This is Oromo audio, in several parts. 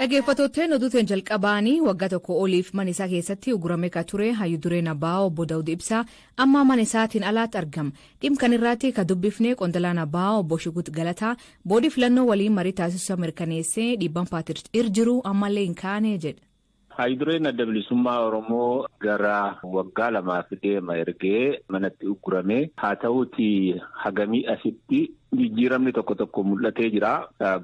Dhaggeeffattootni oduutiin jalqabaanii waggaa tokko oliif mana isaa keessatti ugurame ka ture hayyu dureen ABO obbo Daawud Ibsaa amma mana isaatiin alaatti argama. Dhimma kan irratti ka dubbifne qondalaan ABO obbo Shugut Galataa boordii filannoo waliin marii taasisuu mirkaneessee dhiibbaan paartii irra jiru ammallee hin kaane jedha. Hayyudureen adda bilisummaa Oromoo gara waggaa 2f deema ergee manatti uggurame. Haa ta'uuti hagamii asitti jijjiiramni tokko tokko mul'atee jira.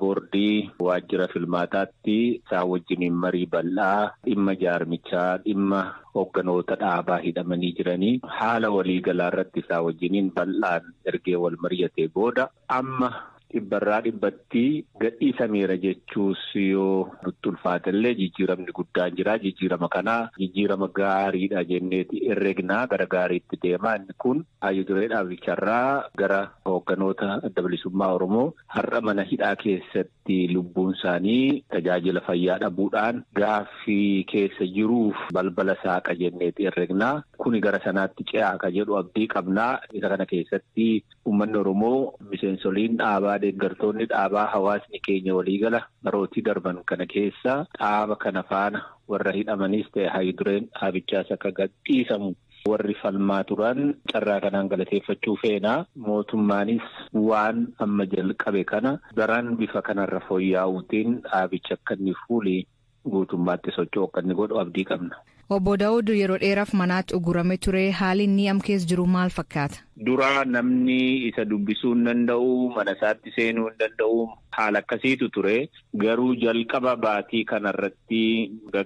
Boordii waajjira filmaataatti isaan wajjiniin marii bal'aa dhimma jaarmichaa, dhimma hoogganoota dhaabaa hidhamanii jiranii haala waliigalaa irratti isaan wajjiniin bal'aan ergee wal mari'atee booda amma dhibbarraa dhibbatti gadhiisameera jechuus yoo nutti ulfaatellee jijjiiramni guddaan jira. Jijjiirama kanaa jijjiirama gaariidha jenneeti herregnaa gara gaariitti deema. Inni kun hayyu duree dhaabicharraa gara hoogganoota adda bilisummaa Oromoo har'a mana hidhaa keessatti lubbuun isaanii tajaajila fayyaa dhabuudhaan gaaffii keessa jiruuf balbala saaqa jenneeti herregnaa. Kuni gara sanaatti ce'aa ka jedhu abdii qabnaa. Isa kana keessatti uummanni Oromoo, miseensoliin dhaabaa, deeggartoonni dhaabaa, hawaasni keenya waliigala barootii darban kana keessa dhaaba kana faana warra hidhamanis ta'e hayyu dureen dhaabichaas akka gadhiisamu warri falmaa turan carraa kanaan galateeffachuu feena. Mootummaanis waan amma jalqabe kana daran bifa kanarra fooyya'uutiin dhaabicha akka inni fuulii guutummaatti socho'u akka inni godhu abdii qabna. Obbo Daawud yeroo dheeraaf manaatti ugurame ture, haalli inni am keessa jiru maal fakkaata? Dura namni isa dubbisuu hin danda'u, mana isaatti seenuu hin danda'u, haala akkasiitu ture. Garuu jalqaba baatii kanarratti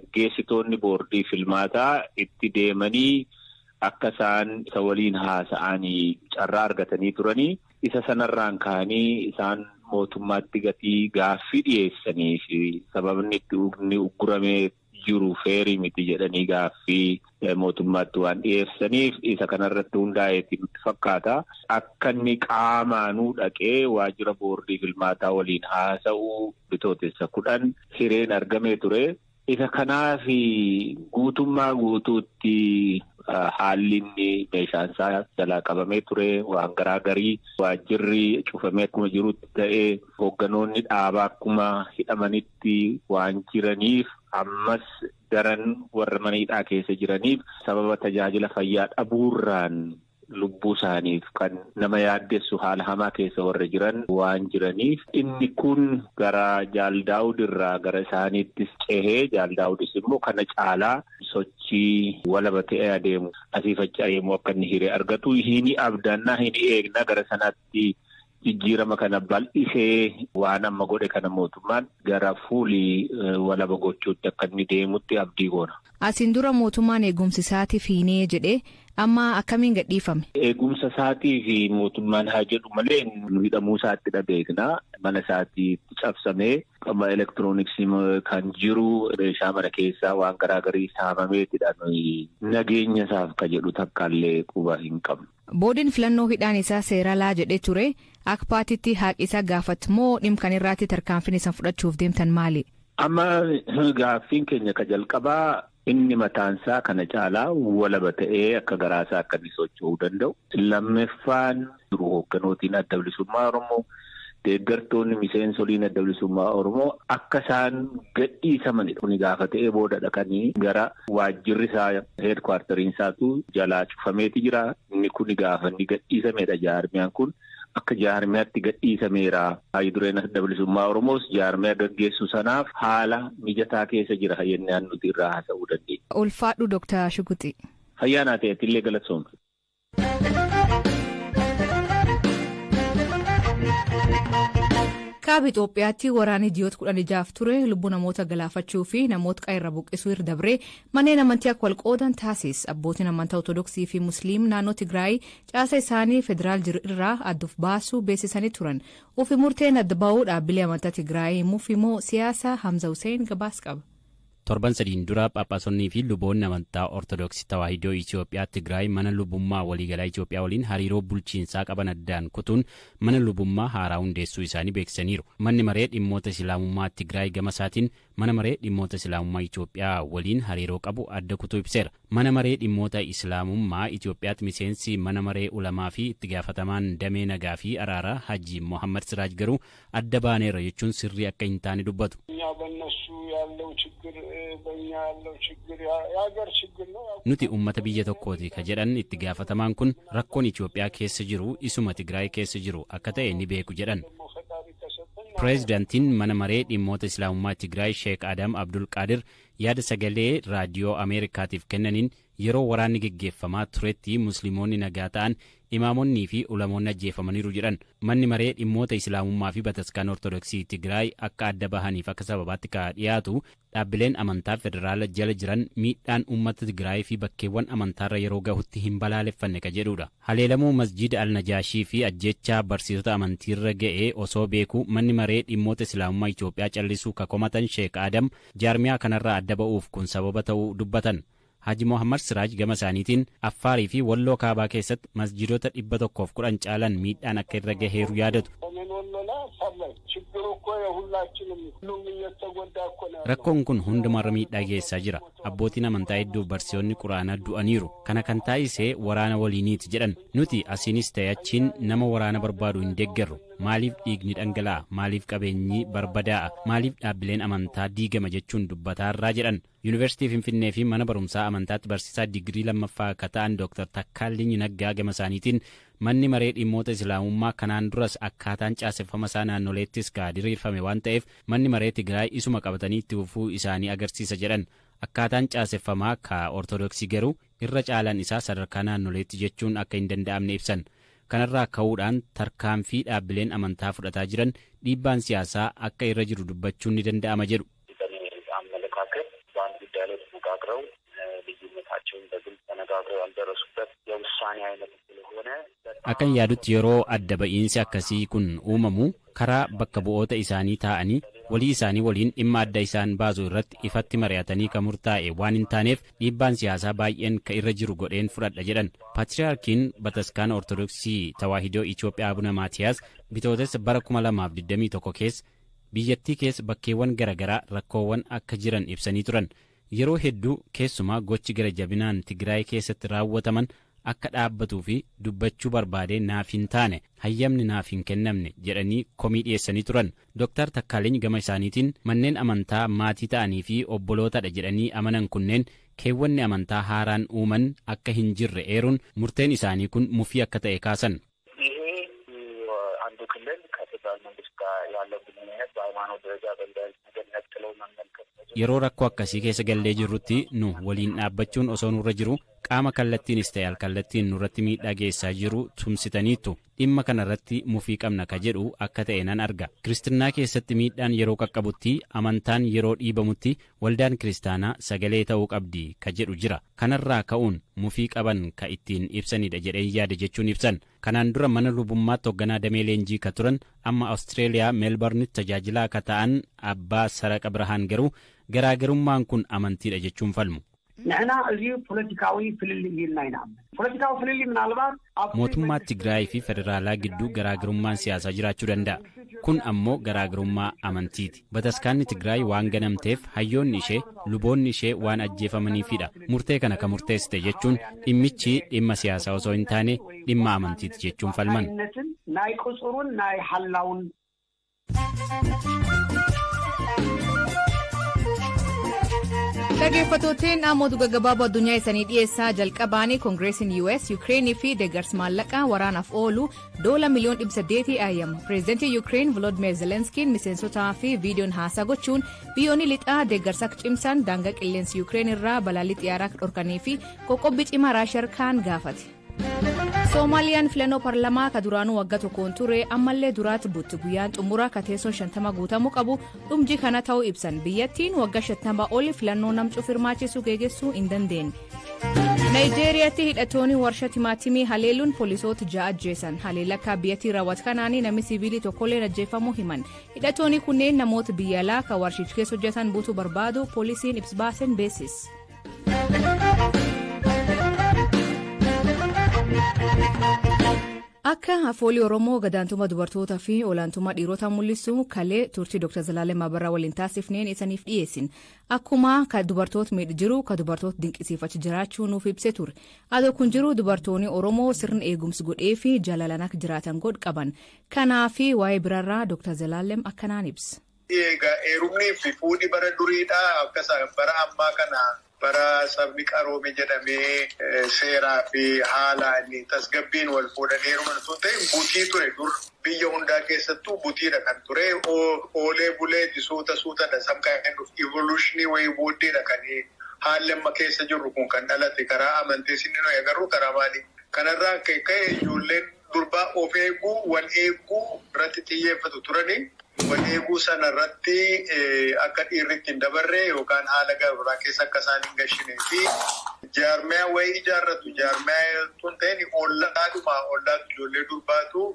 gaggeessitoonni boordii filmaataa itti deemanii akka isaan isa waliin haasa'anii carraa argatanii turanii, isa sanarraan ka'anii isaan mootummaatti gatii gaaffii dhiyeessanii fi sababni itti inni ugguramee jiru fair miti jedhanii gaaffii mootummaatti waan dhiyeessaniif isa kanarratti hundaa'eeti nutti fakkaata. Akka inni qaamaanuu dhaqee waajjira boordii filmaataa waliin haasa'uu Bitootessa 10 hireen argamee ture. Isa kanaaf guutummaa guutuutti haalli inni meeshaan isaa jalaa qabamee ture, waan garaa garii, waajjirri cufamee akkuma jirutti ta'ee, hoogganoonni dhaabaa akkuma hidhamanitti waan jiraniif, ammas daran warra mana hidhaa keessa jiraniif sababa tajaajila fayyaa dhabuurraan lubbuu isaaniif kan nama yaaddessu haala hamaa keessa warra jiran waan jiraniif, inni kun gara Jaal Daawud irraa gara isaaniittis cehee, Jaal Daawudis immoo kana caalaa sochii walaba ta'ee adeemu, asiif achi adeemu akka inni hiree argatu hini abdannaa, hini eegna. Gara sanatti jijjiirama kana bal'isee waan amma godhe kana mootummaan gara fuulii walaba gochuutti akka inni deemutti abdii goona. Asiin dura mootummaan eegumsi isaatiif hiinee jedhee, amma akkamiin gadhiifame? Eegumsa isaatii fi mootummaan haa jedhu malee hidhamuu isaatti beekna. Mana isaatti cabsamee qaba elektirooniksii kan jiru, meeshaa mana keessaa waan garaagarii saamameetidha. Nageenya isaaf ka jedhu takkaallee quba hin qabnu. Boordiin filannoo hidhaan isaa seera alaa jedhee ture. Akka paartiitti haaqi isaa gaafatu moo dhimma kan irraatti tarkaanfiin isaan fudhachuuf deemtan maali? Amma gaaffiin keenya ka jalqabaa inni mataansaa kana caalaa walaba ta'ee akka garaasaa akka inni socho'uu danda'u. Lammaffaan jiru hoogganootiin adda bilisummaa Oromoo, deeggartoonni, miseensoliin adda bilisummaa Oromoo akka isaan gadhiisamanidha. Kuni gaafa ta'ee booda dhaqanii gara waajjirri isaa, headquarteriin isaatu jalaa cufameeti jira. Inni kuni gaafa inni gadhiisamedha jaarmiyaan kun akka jaarmiyaatti gadhiisameera. Hayyu dureen adda bilisummaa Oromoos jaarmiyaa gaggeessu sanaaf haala mijataa keessa jira jennaan nuti irraa haasa'uu dandeenya. Ulfaadhu, Dooktar Shuguxi. Fayyaa naa ta'etti illee galatoomna. Kaaba Itoophiyaatti waraanni ji'oota 16f ture lubbuu namoota galaafachuu fi namoota qe'eerra buqqisuu irra dabree manneen amantii akka wal qoodan taasis. Abbootiin amantaa Ortodoksii fi Musliim naannoo Tigraay caasa isaanii federaal jiru irraa adda of baasuu beeksisanii turan. Ofi murteen adda ba'uu dhaabbilee amantaa Tigraay himuuf immoo siyaasa Hamza Hussein gabaas qaba. Torban 3n dura Phaaphaasonnii fi luboonni amantaa Ortodoksii Tawaahidoo Itoophiyaa Tigraay mana lubummaa waliigalaa Itoophiyaa waliin hariiroo bulchiinsaa qaban addaan kutuun mana lubummaa haaraa hundeessuu isaanii beeksisaniiru. Manni maree dhimmoota Islaamummaa Tigraay gama isaatiin mana maree dhimmoota Islaamummaa Itoophiyaa waliin hariiroo qabu adda kutuu ibseera. Mana maree dhimmoota Islaamummaa Itoophiyaatti miseensi mana maree ulamaa fi itti gaafatamaan damee nagaa fi araaraa Haji Mohammad Siraaj garuu adda baaneerra jechuun sirrii akka hin taane dubbatu. እኛ በእነሱ ያለው ችግር በእኛ ያለው ችግር የሀገር ችግር ነው። Nuti uummata biyya tokkooti ka jedhan itti gaafatamaan kun, rakkoon Itoophiyaa keessa jiru isuma Tigraay keessa jiru akka ta'e ni beeku jedhan. Pireezidaantiin mana maree dhimmoota Islaamummaa Tigraay Sheek Adam Abdul Qaadir yaada sagalee raadiyoo Ameerikaatiif kennaniin, yeroo waraanni geggeeffamaa turetti Musliimoonni nagaa ta'an, imaamonnii fi ulamoonni ajjeefamaniiru jedhan. Manni maree dhimmoota Islaamummaa fi Bataskaana Ortodoksii Tigraay akka adda bahaniif akka sababaatti ka dhiyaatu, dhaabbileen amantaa federaala jala jiran miidhaan uummata Tigraay fi bakkeewwan amantaarra yeroo gahutti hin balaaleffanne ka jedhudha. Haleelamuu masjiida Alnajaashii fi ajjechaa barsiisota amantiirra ga'ee osoo beeku manni maree dhimmoota Islaamummaa Itoophiyaa callisuu ka komatan Sheek Adam, jaarmiyaa kanarraa adda ba'uuf kun sababa ta'uu dubbatan. Haji Mohammad Siraaj gama isaaniitiin Affaarii fi Walloo kaabaa keessatti masjiidota 110 caalan miidhaan akka irra gaheeru yaadatu. ሰሜን ወሎ ላይ አፋር ላይ ችግሩ እኮ የሁላችንም ሁሉም እየተጎዳ እኮ ነው ያለው። Rakkoon kun hundumarra miidhaa geessaa jira. Abbootiin amantaa hedduu, barsiisonni quraanaa du'aniiru. Kana kan taasise waraana waliiniiti jedhan. Nuti asiinis ta'e achiin nama waraana barbaadu hin deeggarru. Maaliif dhiigni dhangala'a? Maaliif qabeenyi barbadaa'a? Maaliif dhaabbileen amantaa diigama jechuun dubbataarraa jedhan. Yuunivarsiitii Finfinnee fi mana barumsaa amantaatti barsiisaa digirii lammaffaa akka ta'an Dr. Takkaallinyi Naggaa gama isaaniitiin, manni maree dhimmoota Islaamummaa kanaan duras akkaataan caaseffama isaa naannoleettis kaa diriirfame waan ta'eef, manni maree Tigraay isuma qabatanii itti fufuu isaanii agarsiisa jedhan. Akkaataan caaseffamaa ka Ortodoksii garuu irra caalaan isaa sadarkaa naannoleetti jechuun akka hin danda'amne ibsan. Kanarraa ka'uudhaan tarkaanfii dhaabbileen amantaa fudhataa jiran dhiibbaan siyaasaa akka irra jiru dubbachuun ni danda'ama jedhu. በእኔ አመለካከት በአንድ ጉዳይ ላይ ተነጋግረው ልዩነታቸውን በግልጽ ተነጋግረው ያልደረሱበት የውሳኔ አይነት ስለሆነ Akkan yaadutti, yeroo adda ba'iinsi akkasii kun uumamu karaa bakka bu'oota isaanii taa'anii walii isaanii waliin dhimma adda isaan baasu irratti ifatti mari'atanii ka murtaa'e waan hin taaneef, dhiibbaan siyaasaa baay'een ka irra jiru godheen fudhadha jedhan. Paatriyaarkiin Bataskaana Ortodoksii Tawaahidoo Itoophiyaa Abuna Maatiyaas Bitootessa bara 2021 keessa biyyattii keessa bakkeewwan garaagaraa rakkoowwan akka jiran ibsanii turan. Yeroo hedduu keessumaa gochi gara jabinaan Tigraay keessatti raawwataman akka dhaabbatuu fi dubbachuu barbaadee naaf hin taane, hayyamni naaf hin kennamne jedhanii komii dhiyeessanii turan. Dooktar Takkaaleny gama isaaniitiin manneen amantaa maatii ta'anii fi obbolootadha jedhanii amanan kunneen keewwanni amantaa haaraan uuman akka hin jirre eeruun, murteen isaanii kun mufii akka ta'e kaasan. ይሄ አንዱ ክልል ከፌዴራል መንግስት ጋር ያለው ግንኙነት በሃይማኖት ደረጃ በእንዲህ አይነት ነገር ነጥለው መመልከት Yeroo rakkoo akkasii keessa gallee jirrutti nu waliin dhaabbachuun osoo nurra jiru, qaama kallattiinis ta'e alkallattiin nurratti miidhaa geessaa jiru tumsitaniittu. Dhimma kanarratti mufii qabna ka jedhu akka ta'e nan arga. Kiristinnaa keessatti miidhaan yeroo qaqqabutti, amantaan yeroo dhiibamutti waldaan kiristaanaa sagalee ta'uu qabdi ka jedhu jira. Kanarraa ka'uun mufii qaban ka ittiin ibsanidha jedhee yaada jechuun ibsan. Kanaan dura mana lubummaatti hoogganaa damee leenjii ka turan, amma Awustreeliyaa Meelbarnitti tajaajilaa ka ta'an Abbaa Saraqa Birhaan garuu garaagarummaan kun amantiidha jechuun falmu. ንሕና እዚ ፖለቲካዊ ፍልልይ ኢልና ይንኣምን። ፖለቲካዊ ፍልልይ ምናልባት Mootummaa Tigraay fi federaalaa gidduu garaagarummaan siyaasaa jiraachuu danda'a. Kun ammoo garaagarummaa amantiiti. Bataskaanni Tigraay waan ganamteef, hayyoonni ishee, luboonni ishee waan ajjeefamaniifidha murtee kana ka murteessite jechuun, dhimmichi dhimma siyaasaa osoo hin taane dhimma amantiiti jechuun falman. ናይ ቁፅሩን ናይ ሓላውን Dhaggeeffattooteen, dhaamoota gaggabaaboo addunyaa isanii dhiyeessaa. Jalqabaanii Koongireesiin US Yuukireenii fi deeggarsa maallaqaa waraanaaf oolu doola miliyoon 800 ayyamu. Pireezidantii Yuukireen Volodimir Zelenskiin miseensotaa fi viidiyoon haasaa gochuun biyyoonni lixaa deeggarsa akka cimsan, daangaa qilleensa Yuukireen irraa balaalii xiyyaaraa akka dhorkanii fi qoqqobbii cimaa Raashiyaa kaan gaafate. Soomaaliyaan filannoo paarlamaa ka duraanuu waggaa tokkoon ture ammallee duraatti butti. Guyyaan xumura ka teessoon 50 guutamuu qabu dhumji kana ta'uu ibsan. Biyyattiin waggaa 50 ol filannoo namcuuf hirmaachisuu geggeessuu hin dandeenye. Naayijeeriyaatti hidhattoonni warshaa timaatimii haleeluun poolisoota ja'a ajjeesan. Haleela akka biyyattii raawwatu kanaanii namni siviilii tokkollee ajjeefamuu himan. Hidhattoonni kunneen namoota biyya alaa kan warshicha keessa hojjetan buutuu barbaadu poolisiin ibsa baaseen beeksise. Akka afoolii Oromoo gadaantummaa dubartootaa fi olaantummaa dhiirotaa mul'isu kalee turtii Dr. Zalaalem Abarraa waliin taasifneen isaniif dhiyeessin. Akkuma ka dubartoota miidhu jiru ka dubartoota dinqisiifacha jiraachuu nuuf ibsee ture. Adoo kun jiru dubartoonni Oromoo sirna eegumsi godhee fi jaalalaan akka jiraatan godh qaban. Kanaafi waa'ee biraarraa Dr. Zalaalem akkanaan ibsa. Egaa heerumnii fi fuudhi bara duriidha akkasuma bara ammaa kana bara sabni qaroome jedhamee seeraa fi haalaan tasgabbiin wal fuudhan heeruman sun ta'e butii ture dur biyya hundaa keessattuu butiidha kan ture oolee buleeti suuta suutadha some kind of evolutionii wayii booddeedha kan haalli amma keessa jirru kun kan dhalate karaa amantii sinni nuyi agarru karaa maali. Kanarraa ka'e ijoolleen durbaa of eeguu wal eeguu irratti xiyyeeffatu turanii. Wal eeguu sana irratti akka dhiirri ittiin dabarre yookaan haala garaa keessa akka isaan hin gashinee fi jaarmiyaa wayii ijaarratu. Jaarmiyaa tun ta'in ollaadhuma ollaatu ijoollee durbaatu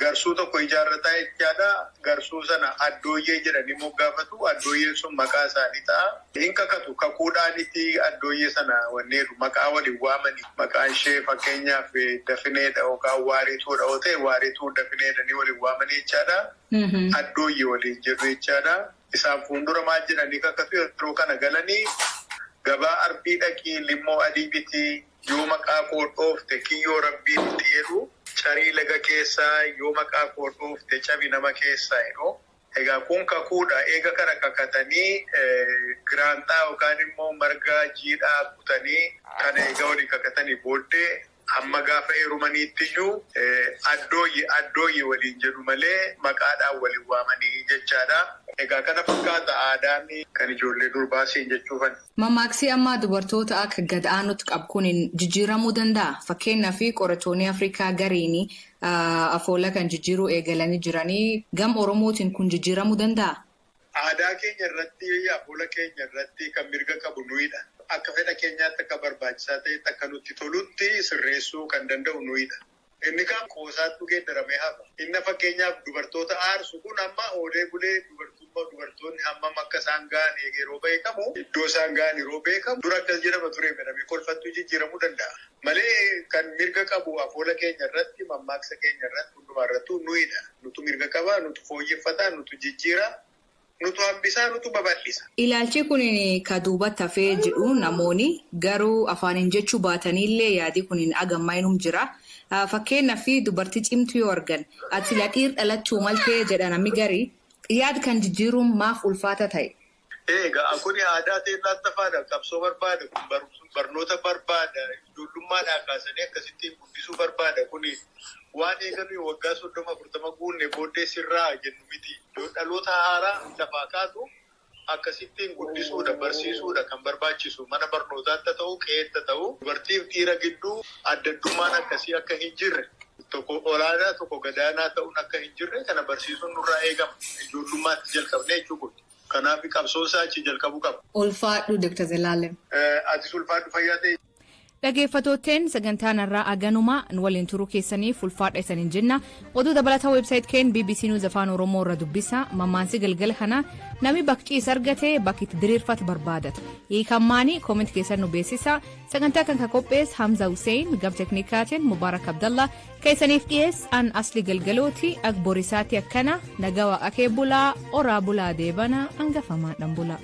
garsuu tokko ijaarrataa jechaadha. Garsuu sana addooyyee jedhanii moggaafatu. Addooyyeen sun maqaa isaanii ta'a. Hin kakatu. Kakuudhaanitti addooyyee sana wanneeru maqaa waliin waamanii maqaan ishee fakkeenyaaf dafineedha yookaan waariituudha yoo ta'e waariituu dafineedhanii waliin waamanii jechaadha. Addooyyee waliin jedhu jechaadha. Isaan fuuldura maal jedhanii kakatu yeroo kana galanii gabaa arbii dhaqii limmoo adii bitii yoo maqaa koo dhoofte kiyyoo rabbii miti jedhu carii laga keessaa yoo maqaa koo dhoofte cabi nama keessaa jedhu. Egaa kun kakuudha. Eega kana kakatanii giraanxaa yookaan immoo marga jiidhaa kutanii kana eega walii kakatanii booddee amma gaafa heerumaniitti iyyuu addooyye addooyye waliin jedhu malee maqaadhaan waliin waamanii jechaadha. Egaa kana fakkaata aadaan kan ijoollee durbaa siin jechuufan. Mammaaksi ammaa dubartoota akka gad aanutti qabu kun jijjiiramuu danda'a. Fakkeenyaaf qorattoonni Afrikaa gariin afoola kan jijjiiruu eegalanii jiranii gam Oromootiin kun jijjiiramuu danda'a? Aadaa keenya irratti afoola keenya irratti kan mirga qabu nuyidha. Akka fedha keenyaatti akka barbaachisaa ta'etti akka nutti tolutti sirreessuu kan danda'u nuyidha. Inni kaan qoosaattu geeddaramee hafa. Inni fakkeenyaaf dubartoota aarsu kun amma oolee bulee dubartummaa dubartoonni hammam akka isaan ga'an yeroo beekamu iddoo isaan ga'an yeroo beekamu dura akkas jedhama ture jedhamee kolfattuu jijjiiramuu danda'a. Malee kan mirga qabu afoola keenya irratti mammaaksa keenya irratti hundumaa irrattuu nuyidha. Nutu mirga qaba, nutu fooyyeffata, nutu jijjiira. Nutu hambisaa, nutu babal'isa. Ilaalchi kun ka duubatti hafee jedhu namoonni garuu afaaniin jechuu baataniillee yaadii kun agammaa jira. Fakkeenyaaf dubartii cimtuu yoo argan ati dhiir dhalachuu maltee jedha namni garii yaad kan jijjiiruun maaf ulfaata ta'e. Egaa kuni aadaa ta'e laattafaadha. Qabsoo barbaada. Barnoota barbaada. Ijoollummaadhaan kaasanii akkasittiin guddisuu barbaada. Kuni waan eegalu waggaa 30-40 guunne booddee sirraa jennu miti. Dhaloota haaraa lafaa kaatu akkasittiin guddisuudha, barsiisuudha kan barbaachisu. Mana barnootaatti ta'u, qe'eetti ta'u, dubartiif dhiira gidduu addaddummaan akkasii akka hin jirre, tokko olaanaa tokko gadaanaa ta'uun akka hin jirre kana barsiisuun nurraa eegama. Ijoollummaatti jalqabnee jechuudha. Kanaaf qabsoon isaa achi jalqabuu qaba. Ulfaadhu Dr. Zalaalem. Atis ulfaadhu fayyaa ta'e. Dhaggeeffattootteen sagantaan irraa aganumaa nu waliin turuu keessaniif ulfaadha isaniin jenna. Oduu dabalataa website keen BBC News Afaan Oromoo irra dubbisa. Mammaansi galgala kana namni bakciis argate bakki itti diriirfatu barbaadata. Hiikammaanii comment keessan nu beeksisa. Sagantaa kan qopheesse Hamza Hussein gam teknikaatiin Mubaarak Abdallah keessaniif dhiyeess an asli galgalooti ak borisaatti akkana nagaa waaqa kee bulaa oraa bulaa deebana hangafamaadhaan bulaa.